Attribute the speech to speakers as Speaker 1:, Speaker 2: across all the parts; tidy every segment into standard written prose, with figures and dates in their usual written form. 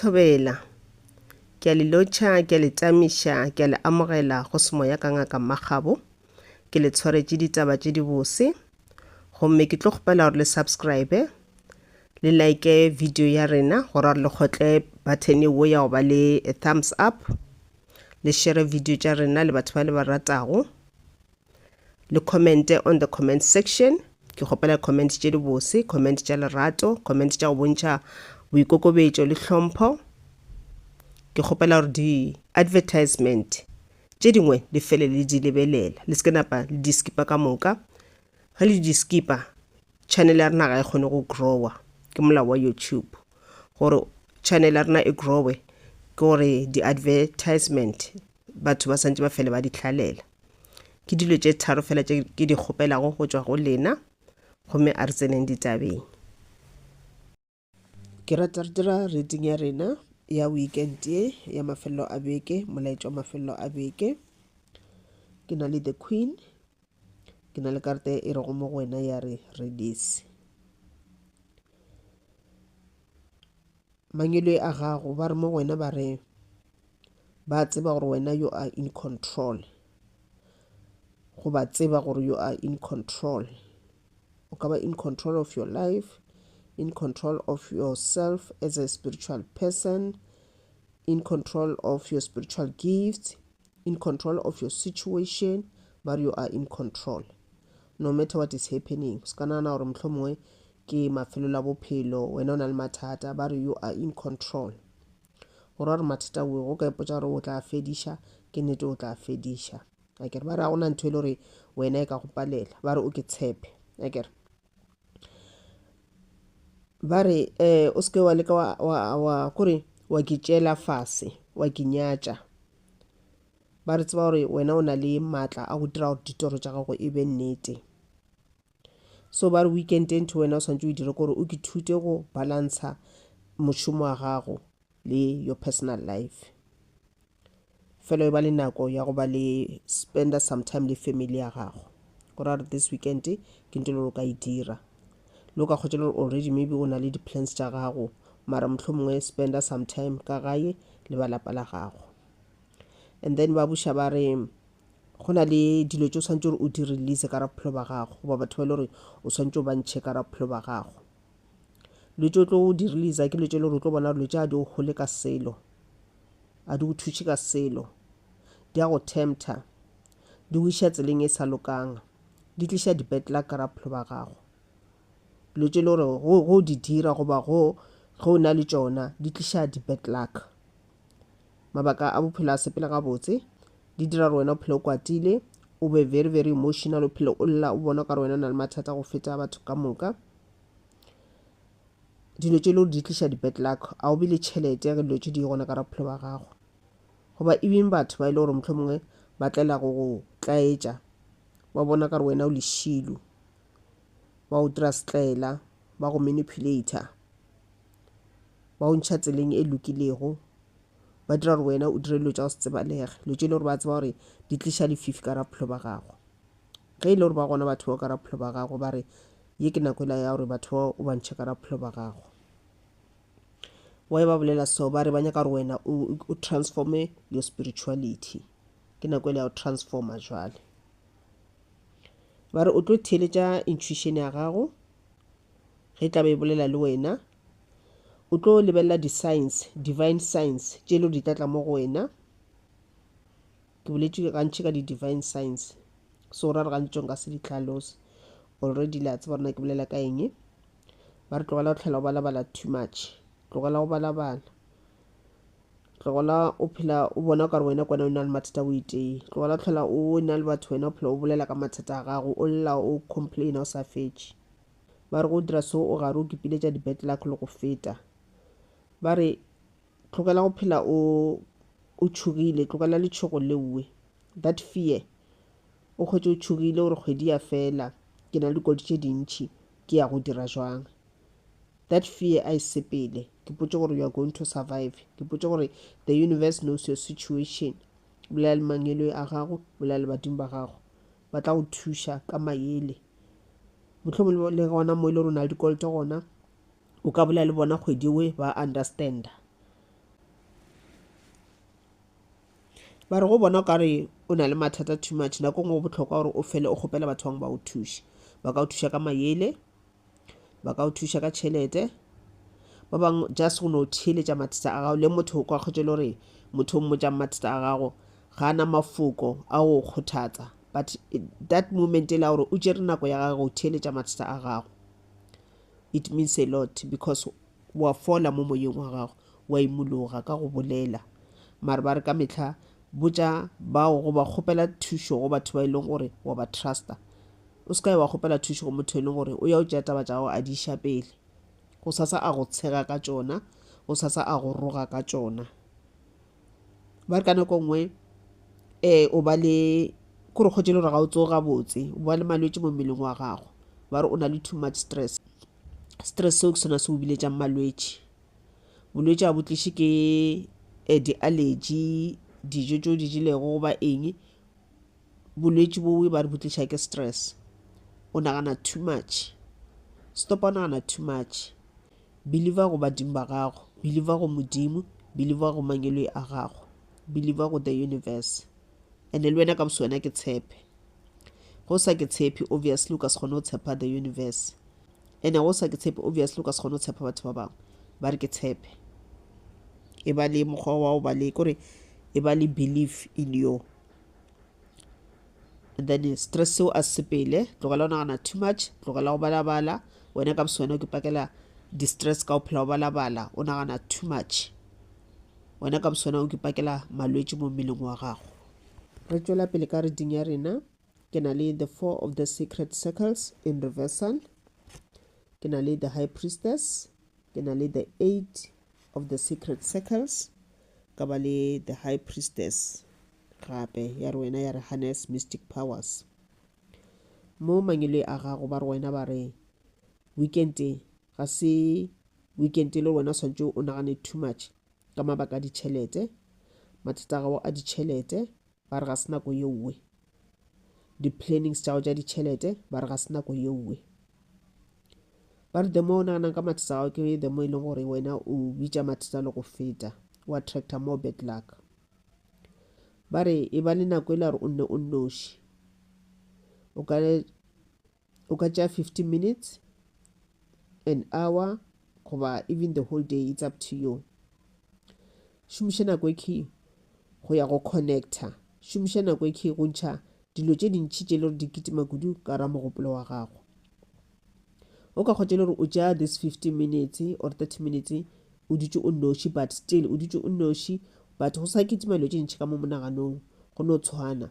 Speaker 1: Thobela. Ke a le lotšha, ke a le tamiša, ke a le amogela go Semoya ka Ngaka Mmakgabo. Ke le tshwaretše ditaba tše dibose. Gomme ke tlo kgopela gore le subscribe, le like video ya rena gore le kgotle button wo ya go ba le thumbs up, le share video tša rena le batho ba le ba ratago. Le commente on the comment section. Ke kgopela comment tše dibose, comment tša lerato, comment tša go bontšha boikokobetšo le hlompho. Ke kgopela gore di advertisement tše dingwe le fele le di lebelela, le se ke napa le di skipa ka moka. Ge le di skipa, channel ya rena ga e kgone go growa. Ke molao wa YouTube gore channel ya rena e growe ke gore di advertisement batho ba santše ba fele ba di hlalela. Ke dilo tše tharo fela tše ke di kgopelago go tšwa go lena, gomme a re tseneng ditabeng. Ke rata re dira reading ya rena ya weekend ye ya mafelelo a beke, molaetša wa mafelelo a beke. Ke na le The Queen, ke na le karata e rego mo go wena ya re release. Mangwele a gago ba re mo go wena ba re ba tseba gore wena you are in control, goba tseba gore you are in control. O ka ba in control of your life, in control of yourself as a spiritual person, in control of your spiritual gifts, in control of your situation, but you are in control. No matter what is happening, se ka nagana gore mohlomongwe ke mafelelo a bophelo, wena o na le mathata, ba re you are in control. Go ra gore mathata owe go ka ipotša gore o tla fediša, ke nnete o tla fediša. Akere ba re ga gona ntho e le gore wena e ka go palela, ba re o ke tshepe. Akere ba re um o seke wa leka wa, wa, wa kore wa ke tšeela fase, wa ke nyatša. Ba re tseba gore wena o na le maatla a go dira gore ditoro tša gago e be nnete. So ba re weekend e ntho wena o swanetše o e dire kore o ke thute go balantsha mošomo wa gago le your personal life. Fela o ba le nako ya go ba le spenda some time le family ya gago. Go ra gore this weekend ke ntho e le gore o ka e dira. Le o ka kgotsa le gore already maybe o na le di-plans tša gago, mara mohlomongwe spenda some time ka gae le ba lapa la gago. And then ba buša ba re go na le dilo tše o swanetše gore o di release ka bophelo ba gago, goba batho ba e le gore o swanetše o ba ntšhe ka bophelo ba gago. Dilo tše o tlo di releasa ke dilo tše e le gore o tlo bona gore dilo tše ga di go hole ka selo, ga di go thuše ka selo, di a go tempter, di go iša tseleng e sa lokang, di tliša di-bad luck ka bophelo ba gago. Dilo tše e le gore go go di dira goba go ge o na le tšona di tliša di-bad luck. Mabaka a bophelo a sepele gabotse, di dira gore wena o phele o kwatile, o be very very emotional, o phele o lla, o bona okare wena o na le mathata go feta batho ka moka. Dilo tše le gore di tliša di-bad luck, a o be le tšhelete ge dilo tše di gona ka bophelo ba gago. Goba even batho ba e le gore mohlomongwe ba tlela go go tlaetša, ba bona okare wena o lešilo, ba go dira setlaela, ba go manipulator, ba go ntšha tseleng e lokilego, ba dira gore wena o dire dilo tša go se tsebalege, dilo tše e le gore ba tseba gore di tliša lefifi ka bophelo ba gago. Ge e le gore ba gona batho bao ka bophelo ba gago, ba re ye ke nako ela ya gore batho bao o ba ntšhe ka bophelo ba gago. Why ba bolela so? Ba re ba nyaka gore wena o, o transforme your spirituality. Ke nako ela ya go transforma jwale. Ba re o tlo theeletša intuition ya gago ge e tla be e bolela le wena. O tlo lebelela di-signs, divine signs tše e le gore di tla tla mo go wena. Ke boletše gantši ka di-divine signs, so ra re gantši nka se di hlalose. Already le a tseba gore na ke bolela ka eng. Ba re tlogela go tlhela o balabala too much, tlogela go balabala, tlogela o phela o bona okare wena kwana o na le mathata o itee, tlogela go tlhola o na le batho wena o phela o bolela ka mathata a gago, o lla o complaina o sa fetše. Ba re go dira so o gare o kipiletša di-bad luck le go feta. Ba re tlogela go phela o o tšhogile, tlogela letšhogo leowe, that fear. O hwetše o tšhogile gore kgwedi ya fela, ke na le dikoloto tše dintši, ke ya go dira jwang? That fear a e sepele. Ke potše gore you are going to survive. Ke potše gore the universe knows your situation. Bolela le mangeloi a gago, bolela le badimo ba gago. Ba tla go thuša ka maele. Mohlomongwe le gona mo e le gore o na le dikoloto gona, o ka bolela le bona kgwedi ewe ba understanda. Ba re go bona o ka re o na le mathata too much, nako nngwe go bohlokwa gore o fele o kgopela batho bangwe ba o thuše. Ba ka o thuša ka mayele, ba ka o thuša ka tšhelete, ba bangwe just go no theeletša mathata a gago. Le motho o ka kgotsa e le gore motho o mmotšang mathata a gago ga a na mafoko a go kgothatsa, but that moment e la gore o tšere nako ya gagwe go theeletša mathata a gago, it means a lot because wa fola mo moyeng wa gago, wa imologa ka go bolela. Mara ba re ka mehla botša bao goba kgopela thušo go batho ba e leng gore wa ba trusta. O se ka ya wa kgopela thušo go motho e leng gore o ya o tšea taba tša gago a di iša pele, gosasa a go tshega ka tšona, gosasa a go roga ka tšona. Ba re ka nako nngwe um o ba le kore kgotse e le gore ga o tsoge gabotse, o ba le malwetši mo mmeleng wa gago, ba re o na le too much stress. Stress seo ke sona se o biletšang malwetši. Bolwetši ga bo tliše ke eh, di-allergy, dijo tšeo di jelego goba eng. Bolwetši bo ba re bo tliša ke stress. O nagana too much. Stopa o nagana too much. Believer go badimo ba gago, believer go Modimo, believer go mangeloi a gago, believer go the universe. And le wena ka bose wena ke tshepe. Go sa ke tshepe, obviously o ka se kgone go tshepa the universe. And go sa ke tshepe, obviously o ka se kgone go tshepa batho ba bangwe. Ba re ke tshepe. E ba le mokgwa wa go ba le kore e ba le belief in you. And then stress seo a se sepele, tlogela go nagana too much, tlogela go balabala. Wena ka bose wena o ke pakela di-stress ka go phela o balabala, o nagana too much. Wena ka bose wena o ke pakela malwetši mo mmeleng wa gago. Re tšwela pele ka reading ya rena. Ke na le the four of the sacred circles in reversal. Ke na le the high priestess. Ke na le the eight of the sacred circles. Ka ba le the high priestess gape ya re wena ya re harness mystic powers. Mo mangwele a gago ba re wena ba re weekend ga se weekend e le wena o swantše o nagane too much ka mabaka a ditšhelete, mathata a gago a ditšhelete ba re ga se nako yeuwe. Di-plannings tša gago tša ditšhelete ba re ga se nako yeuwe. Ba re the more o naganang ka mathata a gago ke the more e leng gore wena o bitša mathata le go feta, o attracta more bad luck. Ba re e ba le nako e le gore o nne o nnoši. O ka o ka tšea 50 minutes, an hour goba even the whole day, it's up to you. Šomiša nako e key go ya go connecta, šomiša nako e key go ntšha dilo tše dintši tše le gore di kitima kudu ka ra mogopolo wa gago. O ka kgotsa le gore o tšea this 50 minutes or 30 minutes o dutše o nnoši, but still o dutše o nnoši, but go sa kitima dilo tše dintši ka mo monaganong, go no tshwana.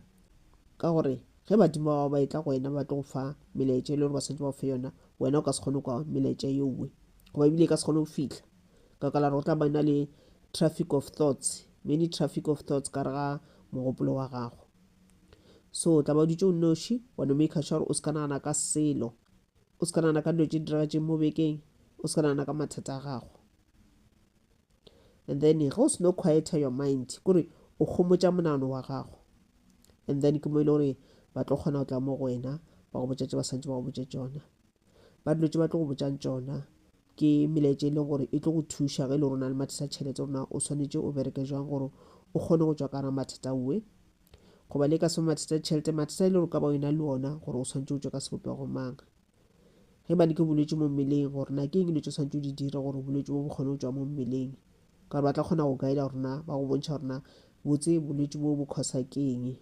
Speaker 1: Ka gore ge badimo ba gago ba etla go wena ba tlo go fa melaetša e le gore ba swanetše ba go fe yona, wena o ka se kgone go kwa melaetša yeowe, goba ebile e ka se kgone go fihla ka baka la gore go tla ba na le traffic of thoughts, many traffic of thoughts ka re ga mogopolo wa gago. So o tla ba o dutše o nnoši, wa no make sure gore o se ka nagana ka selo, o se ka nagana ka dilo tše di diragatšeng mo bekeng, o se ka nagana ka mathata a gago. And then ge o seno quieta your mind, kore o kgomotša monagano wa gago, and then ke mo e le gore ba tlo kgona go tla mo go wena ba go botša tše ba santse ba go botše tšona. Ba dilo tše ba tlo go botšang tšona ke melaetša e leng gore e tlo go thuša ge e le gore o na le mathata a tšhelete, gore na o swanetše o bereke jwang gore o kgone go tšwa ka gare mathata owe, goba le ka se mathata a tšhelete, mathata e le gore o ka ba o ena le ona gore o swanetše o tšwe ka sebopego mang. Ge bane ke bolwetši mo mmeleng, gore na ke eng dilo tše o swanetše o di dire gore bolwetši bo bo kgone go tšwa mo mmeleng, ka gore ba tla kgona go guida gore na ba go bontšha gore na botse bolwetši bo bo causa ke eng.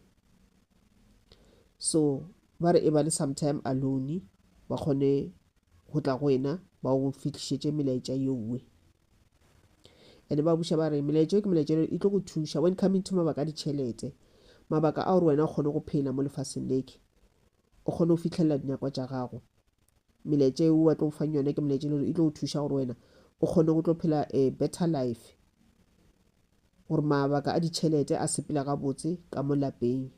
Speaker 1: So ba re e ba le sometime alone, ba kgone go tla go wena ba go fihlišetše melaetša yeuwe. And ba buša ba re melaetša ke melaetša e tlo go thuša when coming to mabaka a ditšhelete, mabaka a gore wena o kgone go phela mo lefaseng leke, o kgone go fihlelela dinyakwa tša gago. Melaetša eo ba tlo go fang yona ke melaetša e le gore e tlo go thuša gore wena o kgone go tlo phela a better life, gore mabaka a ditšhelete a sepela gabotse ka mo lapeng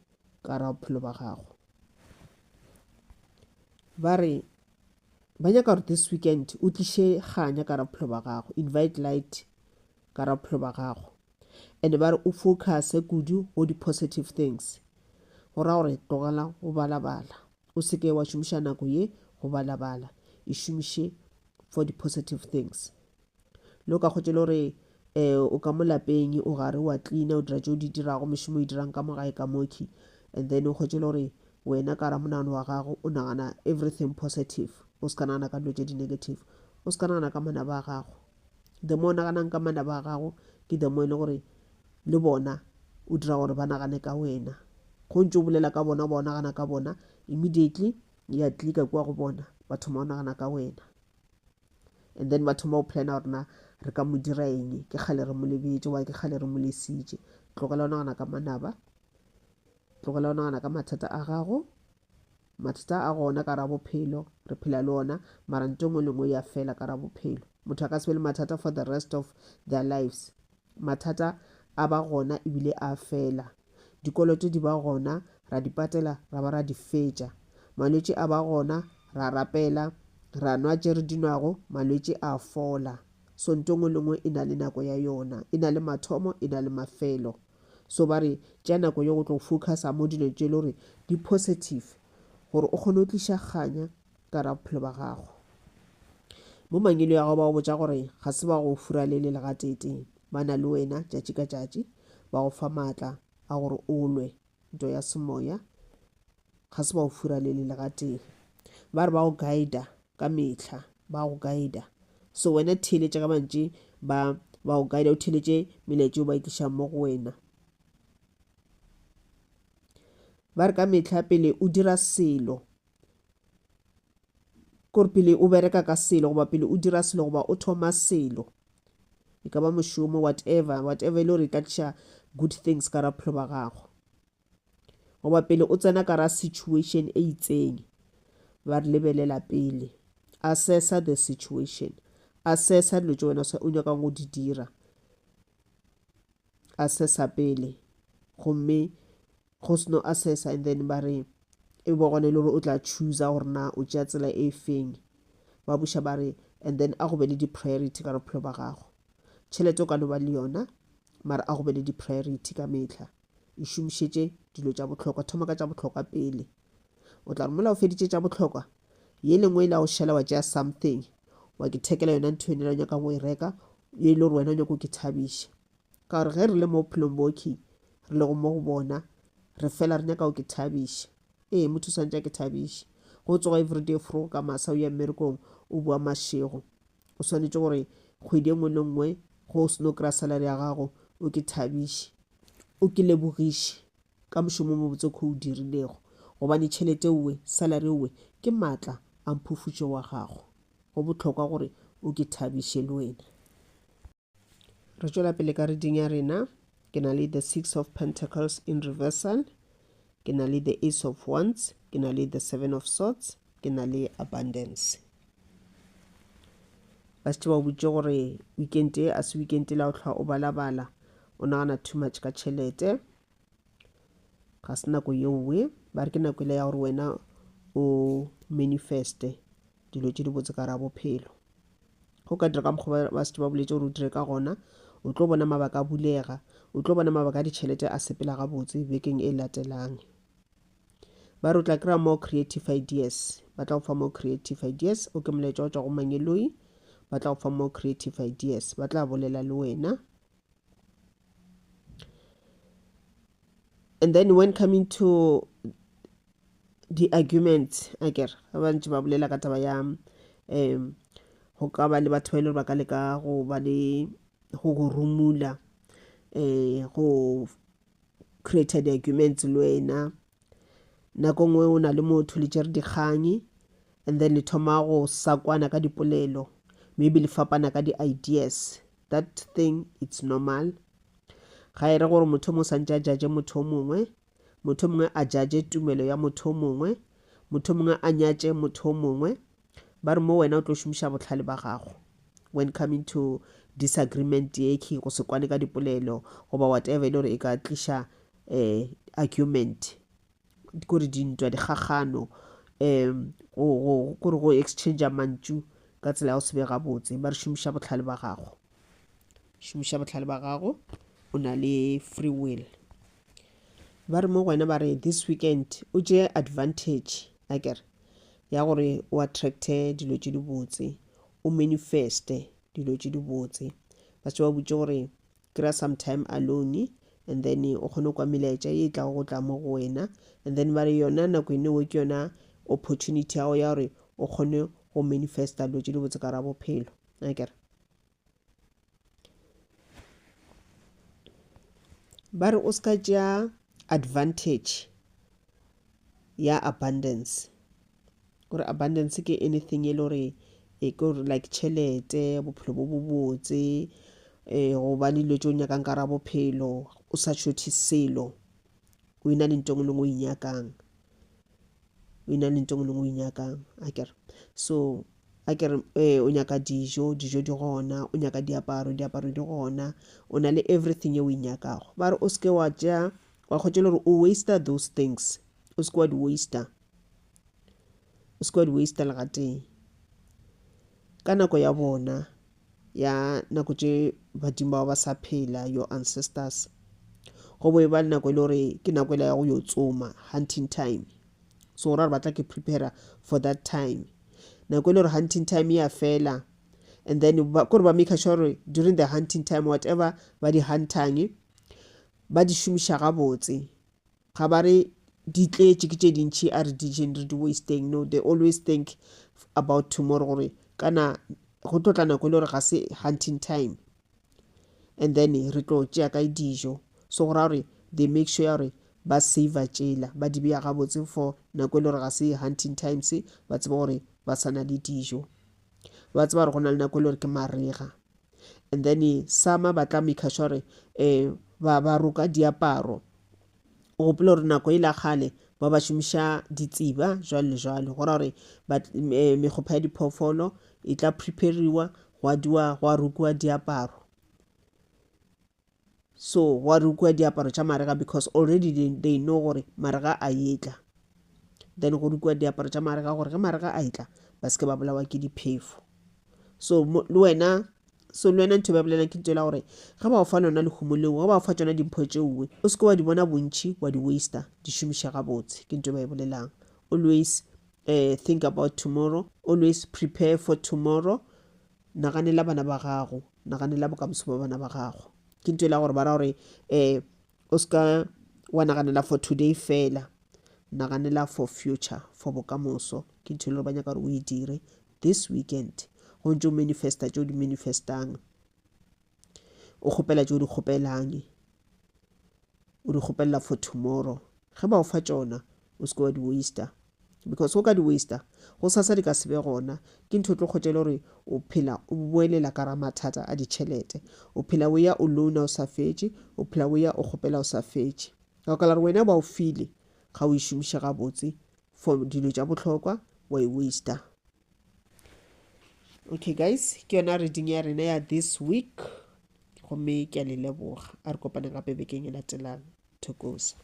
Speaker 1: ka ra bophelo ba gago. Ba re ba nyaka gore this weekend o tliše kganya ka ra bophelo ba gago, invite light ka ra bophelo ba gago. And ba re o focuse kudu go di-positive things, go ra gore tlogela go balabala, o seke wa šomiša nako ye go balabala, e šomiše for di-positive things. Le o ka kgotsa le gore Um o ka mo lapeng o gare wa cleaner o dira tšeo di dirago mešomo e dirang ka mo gae ka mokhwi and then o hwetše le gore wena ka ra monagano wa gago o nagana everything positive o se ka nagana ka dilo tše di negative o se ka nagana ka manaba a gago the more o naganang ka manaba a gago ke the more e le gore le bona o dira gore ba nagane ka wena go ntse o bolela ka bona ba o nagana ka bona immediately ya tlika kua go bona ba thoma go nagana ka wena and then ba thoma go plana gore na re ka mo dira eng ke kgale re mo lebetše wa ke kgale re mo lesitše tlogela go nagana ka manaba tlogela go nagana ka mathata a gago mathata a gona ka ra bophelo re phela le ona mara nto nngwe le nngwe ya fela ka ra bophelo motho a ka se be le mathata for the rest of their lives mathata a ba gona ebile a fela dikoloto di ba gona ra di patela ra ba ra di fetša malwetši a ba gona ra rapela ra nwa tše re di nwago malwetši a fola so nto nngwe le nngwe e na le nako ya yona e na le mathomo e na le mafelo so ba re tšea nako ye go tlo focusa mo dilong tše e le gore di positive gore o kgone go tliša kganya ka ra bophelo ba gago mo mangelo ya gago ba go botša gore ga se ba go furalele le gateetee ba na le wena tšatši ka tšatši ba go fa maatla a gore o lwe ntwa ya semoya ga se ba go furalele le gatee ba re ba go guida ka mehla ba go guida so wena theeletša ka mantši ba ba go guida o theeletše melaetša o ba e tlišang mo go wena ba re ka mehla pele o dira selo kore pele o bereka ka selo goba pele o dira selo goba o thoma selo e ka ba mošomo whatever whatever e le gore e ka tliša good things ka ra bophelo ba gago goba pele o tsena ka ra situation e itseng ba re lebelela pele assessa the situation assessa dilo tše wena o nyakang go di dira assessa pele gomme go seno assessa and then ba re e bo gone e le gore o tla choosa gore na o tšea tsela e feng ba buša ba re and then a go be le di-priority ka bophelo ba gago tšhelete o ka no ba le yona mara a go be le di-priority ka mehla e šomišetše dilo tša bohlokwa thoma ka tša bohlokwa pele o tla re mola o feditše tša bohlokwa ye lengwe e la go šala wa tšea something wa ke thekela yona ntho ene la o nyakang go e reka ye e le gore wena o nyako ke thabiša ka gore ge re le mo bophelong bokhwi re lego mo go bona re fela re nyaka go ke thabiša ee motho o swantše a ke thabiše go tsoga everyday fro ka masa o ya mmerekong o boa mašego o swanetše gore kgwedi e nngwe le nngwe go o seno kry-a salary ya gago o ke thabiše o ke lebogiše ka mošomo o mobotse o o dirilego gobane tšhelete owe salary owe ke maatla a mphufutšo wa gago go bohlokwa gore o ke thabiše le wena Re tšwela pele ka reading ya rena. Ke na le the Six of Pentacles in reversal. Ke na le the Ace of Wands. Ke na le the Seven of Swords. Ke na le Abundance. Ba šetše ba o boditše gore weekend e a se weekend la o hlwa o balabala o nagana too much ka tšhelete ga se nako yeowe ba re ke nako ile ya gore wena o manifeste dilo tše dibotse ka ra bophelo Go ka dira ka mokgwa ba šetše ba boletše gore o dire ka gona, o tlo bona mabaka a bulega, o tlo bona mabaka a ditšhelete a sepela gabotse bekeng e latelang. Ba re o tla kry-a more creative ideas, ba tla go fa more creative ideas, o ke molaetša o tšwa go mangeloi, ba tla go fa more creative ideas, ba tla bolela le wena. And then when coming to di-arguments akere ba bantši ba bolela ka taba ya um go ka ba le batho ba e le gore ba ka leka go ba le go go rumula um go create di-arguments le wena nako nngwe o na le motho le tšere dikgang and then le thoma go sakwana ka dipolelo maybe le fapana ka di-ideas that thing it's normal ga e re gore motho o mongwe santse a judge motho o mongwe motho o mongwe a judge tumelo ya motho o mongwe motho o mongwe a nyatše motho o mongwe ba re mo wena o tlo šomiša bohlale ba gago when coming to disagreement yekhi go se kwane ka dipolelo goba whatever e le gore e ka tliša um argument kore dintwa dikgakgano um kore go exchange mantšu ka tsela ya go se be gabotse ba re šomiša bohlale ba gago šomiša bohlale ba gago o na le free will ba re mo go wena ba re this weekend o tšee advantage akere ya gore o attracte dilo tše dibotse o manifeste dilo tše dibotse. Ba šetše ba botše gore kry-a some time alone and then o kgone go kwa melaetša ye e tlago go tla mo go wena. And then ba re yona nako eno ke yona opportunity ya gago ya gore o kgone go manifesta dilo tše dibotse ka ra bophelo. Akere? Ba re o se ka tšea advantage ya abundance. Gore abundance ke anything e le gore e ke gore like tšhelete, bophelo bo bobotse, go ba le dilo tše o nyakang ka ra bophelo, o sa šothe selo, o ena le ntho e nngwe le nngwe o e nyakang, o ena le ntho e nngwe le nngwe o e nyakang, akere. So akere o nyaka dijo, dijo di gona, o nyaka diaparo, diaparo di gona, o na le everything ye o e nyakago. Ba re o seke wa tšea, wa kgotša e le gore o waster those things, o seke wa di waster, o seke wa di waster le gatee. Ka nako ya bona ya nako tše badimo bao ba sa phela, your ancestors, go bo e ba le nako e le gore ke nako e la ya go yo tsoma, hunting time. So go ra gore ba tla ke prepare for that time. Nako e le gore hunting time ya fela, and then ba kore ba make sure gore during the hunting time whatever ba di huntang ba di šomiša gabotse. Ga ba re di tletše ke tše dintši a re di jeng re di wasteng. No, they always think about tomorrow gore kana go tlo tla nako e le gore ga se hunting time and then re tlo tšea kae dijo. So go ra gore they make sure ya gore ba saver tšela, ba di beya gabotse for nako e le gore ga se hunting times, ba tseba gore ba sa na le dijo. Ba tseba gore go na le nako e le gore ke marega. And then summer ba tla make sure gore ba roka diaparo. O gopole gore nako e la kgale ba ba šomiša ditsiba jwalo le jwalo. Go ra gore mekgopha ya diphoofolo e tla prepariwa, gwa diwa, gwa rokiwa diaparo. So gwa rokiwa diaparo tša marega because already they know gore marega a etla. Then go rokiwa diaparo tša marega gore ge marega a etla ba se ke ba bolawa ke diphefo. So le wena, so le wena ntho e ba bolelang ke ntho e la gore ge ba o fa lona lehumo leo, ge ba o fa tšona dimpho tšeowe, o se ke wa di bona bontši wa di waster, di šomiše gabotse. Ke ntho e ba e bolelang. Always think about tomorrow, always prepare for tomorrow. Naganela bana ba gago, naganela bokamoso ba bana ba gago. Ke ntho e la gore ba ra gore o se ka wa naganela for today fela, naganela for future, for bokamoso. Ke ntho e le gore ba nyaka gore o e dire this weekend. Go ntse o manifesta tše o di manifestang, o kgopela tše o di kgopelang, o di kgopelela for tomorrow. Ge ba o fa tšona o se ke wa di waster, because o ka di waster go sasa di ka se be gona. Ke ntho e tlo kgotša e le gore o phela o boelela ka ra mathata a ditšhelete, o phela o ya o loana o sa fetše, o phela o ya o kgopela o sa fetše. Ka baka la gore wena ba o file ga o e šomiše gabotse for dilo tša bohlokwa, wa e waster. Okay guys, ke yona reading ya rena ya this week, gomme ke a le leboga. A re kopane gape bekeng e latelang. Thokoza.